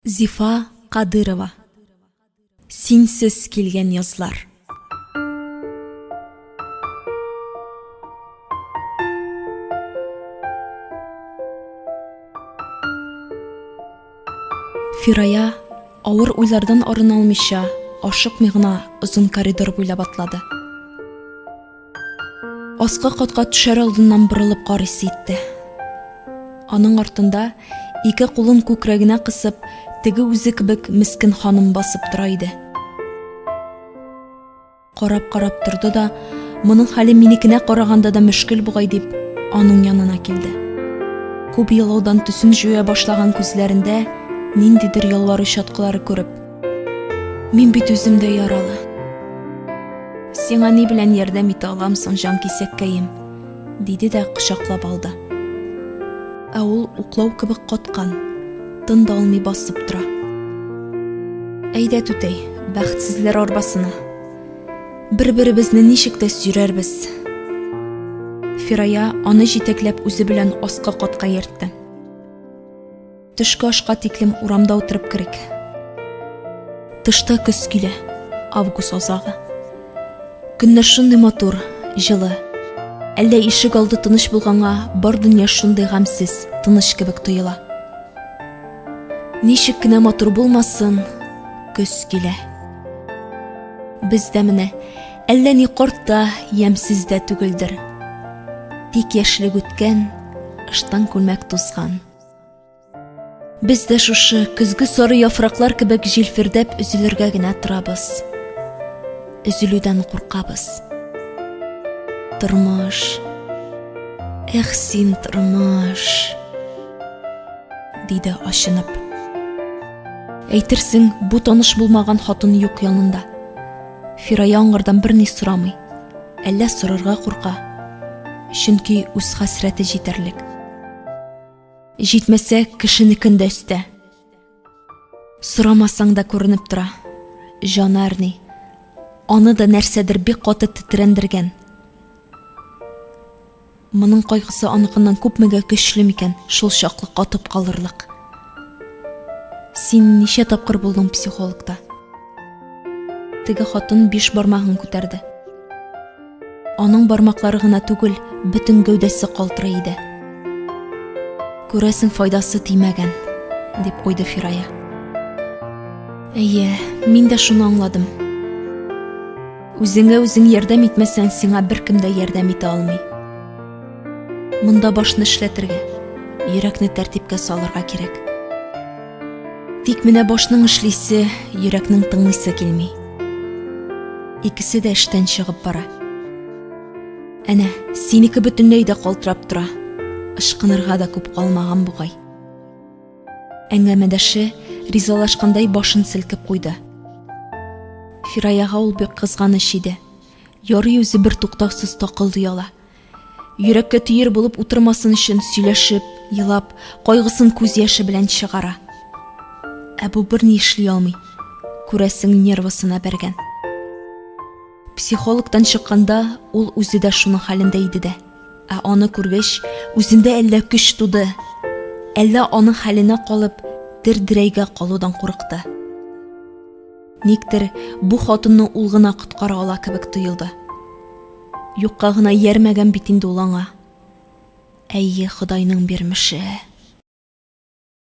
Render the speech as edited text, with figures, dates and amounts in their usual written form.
Зифа Кадырова. Синсез килгән язлар. Фирая авыр уйлардан арына алмыйча, ашыкмый гына озын коридор буйлап атлады. Аскы катка төшәр алдыннан борылып карыйсы итте. Аның артында ике кулын күкрәгенә кысып, теге үзе кебек мескен ханым басып тора иде. Карап-карап торды да, моның хәле минекенә караганда да мөшкел бугай дип, аның янына килде. Күп елаудан төсен җуя башлаган күзләрендә ниндидер ялвару чаткылары күреп, Мин бит үзем дә яралы. Сиңа ни белән ярдәм итә алам соң, җан кисәккәем? диде дә кочаклап алды. Ә ул уклау кебек каткан, тын да алмый басып тора. Әйдә, түтәй, бәхетсезләр арбасына. Бер-беребезне ничек тә сөйрәрбез. Фирая аны җитәкләп үзе белән аскы катка йөртте. Төшке ашка тиклем урамда утырып керик. Тышта көз килә, август азагы. Көннәр шундый матур, җылы. Әллә ишек алды тыныч булганга, бар дөнья шундый гамьсез, тыныч кебек тоела. Ничек кенә матур булмасын, көз килә. Без дә менә әллә ни карт та, ямьсез дә түгелдер. Тик яшьлек үткән, ыштан күлмәк тузган. Без дә шушы көзге сары яфраклар кебек җилфердәп өзелергә генә торабыз. Өзелүдән куркабыз. Тормыш. Эх син, тормыш. Диде ачынып. Әйтерсең, бу таныш булмаган хатын юк янында. Фирая аңардан берни сорамый. Әллә сорарга курка. Чөнки үз хәсрәте җитәрлек. Җитмәсә, кешенекен дә өстә. Сорамасаң да күренеп тора. Җаны әрни. Аны да нәрсәдер бик каты тетрәндергән. Моның кайгысы аныкыннан күпмегә көчле микән, шул чаклы катып калырлык. Син ничә тапкыр булдың психологта? Теге хатын биш бармагын күтәрде. Аның бармаклары гына түгел, бөтен гәүдәсе калтырый иде. Күрәсең, файдасы тимәгән, дип куйды Фирая. Әйе, мин дә шуны аңладым. Үзеңә үзең ярдәм итмәсәң, сиңа беркем дә ярдәм итә алмый. Монда башны эшләтергә, йөрәкне тәртипкә салырга кирәк. Тик менә башның эшлисе, йөрәкнең тыңлыйсы килми. Икесе дә эштән чыгып бара. Әнә, синеке бөтенләй дә калтырап тора. Ычкынырга да күп калмаган бугай. Әңгәмәдәше ризалашкандай башын селкеп куйды. Фираяга ул бик кызганыч иде. Ярый үзе бер туктаусыз такылдый ала. Йөрәккә төер булып утырмасын өчен сөйләшеп, елап, кайгысын күз яше белән чыгара. Ә бу берни эшли алмый. Күрәсең, нервысына бәргән. Психологтан чыкканда ул үзе дә шуның хәлендә иде дә. Ә аны күргәч, үзендә әллә көч туды, әллә аның хәленә калып, дер-дерәйгә калудан курыкты. Никтер бу хатынны ул гына коткара ала кебек тоелды. Юкка гына иярмәгән бит инде ул аңа. Әйе, Ходайның бирмеше.